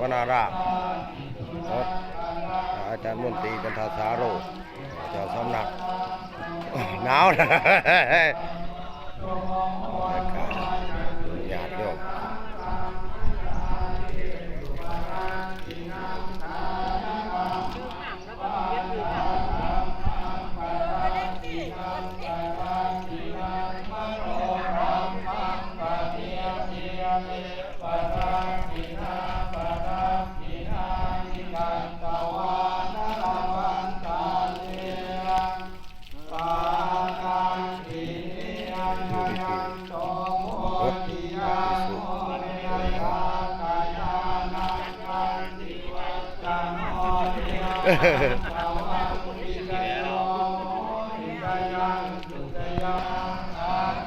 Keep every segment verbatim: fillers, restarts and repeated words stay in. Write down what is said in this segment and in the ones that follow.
วนาราช อาจารย์มนตรีจันทสาโรจน์ เจ้าสำนัก หนาวนะ ญาติโยม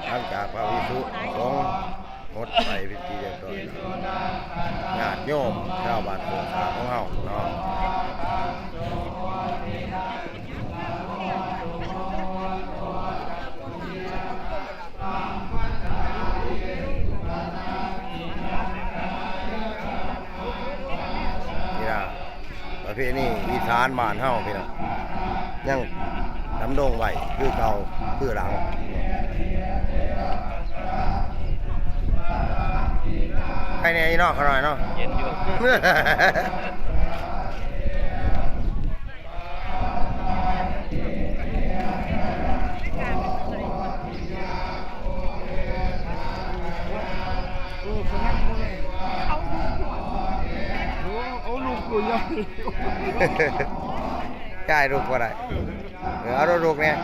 หลังจากพระภิกษุสงฆ์หมดไปเป็นที่เรียบร้อยแล้ว ญาติโยมชาวบ้านโคกสาของเฮาเนาะ นี่ล่ะ ประเพณีอีสานบ้านเฮาพี่น้อง ยังดำรงไว้คือเก่าคือหลัง ใครแน่อีน้องเขาหน่อยเนาะ เย็นอยู่ เอาลูกตัวใหญ่ ใช่ลูกบ่ได้ เออ เอาลูกเนี่ย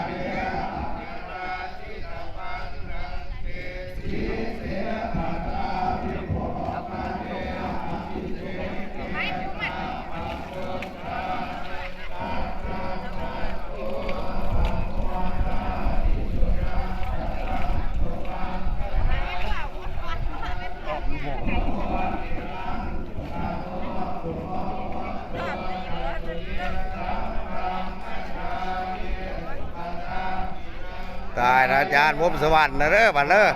ตายแล้วอาจารย์ ผมสวรรค์นะเด้อบัดเด้อ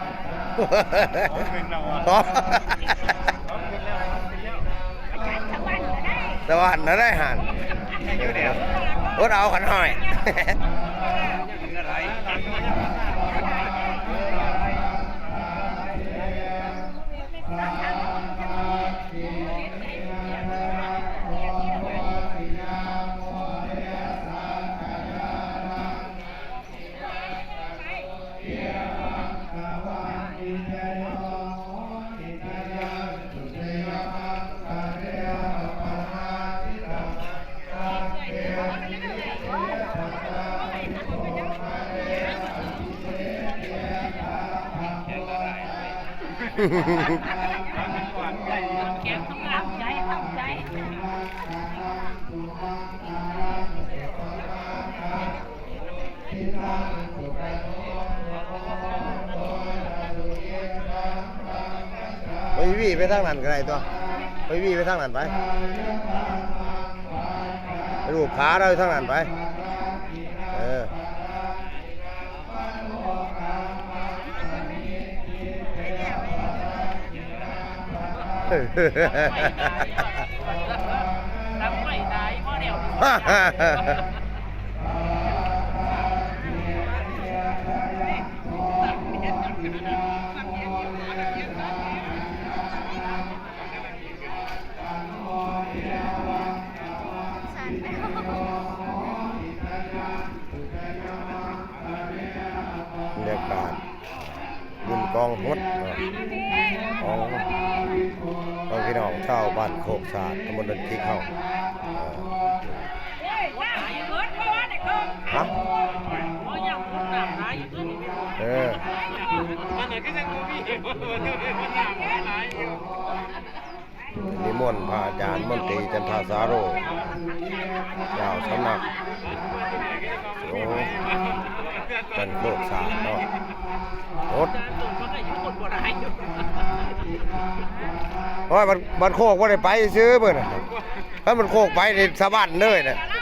สวรรค์นะได้หัน อดเอาขันห้อย แกงต้องเอาใจเอาใจ ไปวีไปทางนั้นก็ได้ตัว ไปวีไปทางนั้นไป ไปรูปขาเราทางนั้นไป เออ ตั้งไม่ได้บ่แล้ว บรรยากาศบุญกองหดเนาะ ของ ของพี่น้องชาวบ้านโคกสาด ตำบลดอนจิกเฮา ฮะ เออ นิมนต์พระอาจารย์มนตรีจันทสาโร เจ้าสำนักสงฆ์บ้านโคกสาดเนาะ หด โอ้ย บ้าน บ้านโคกบ่ได้ไปซื่อมื้อน่ะ ถ้าบ้านโคกไปนี่สะบั้นเลยน่ะ เออ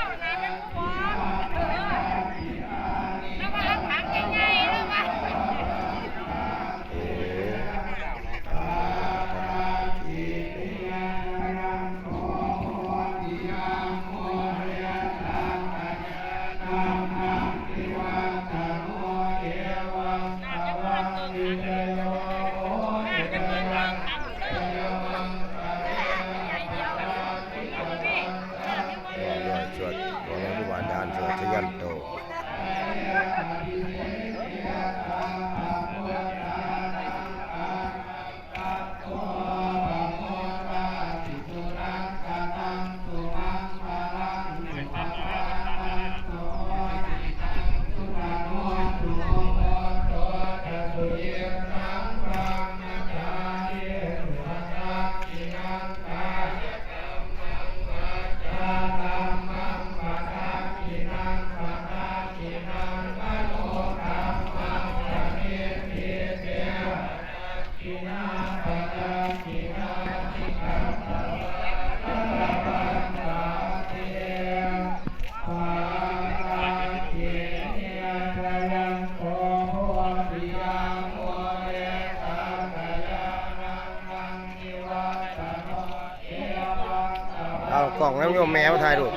เอากล้องน้ำโยมแมวถ่ายรูป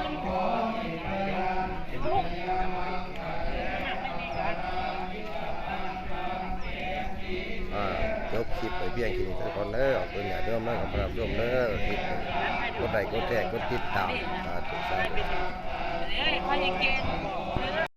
อ่า จบคลิปไปเพียงแค่นี้ก่อนเด้อ ขอบคุณญาติโยมนะ ขอบคุณญาติโยมเด้อ คลิปกดไลค์กดแชร์กดติดตาม สาธุ สาธุ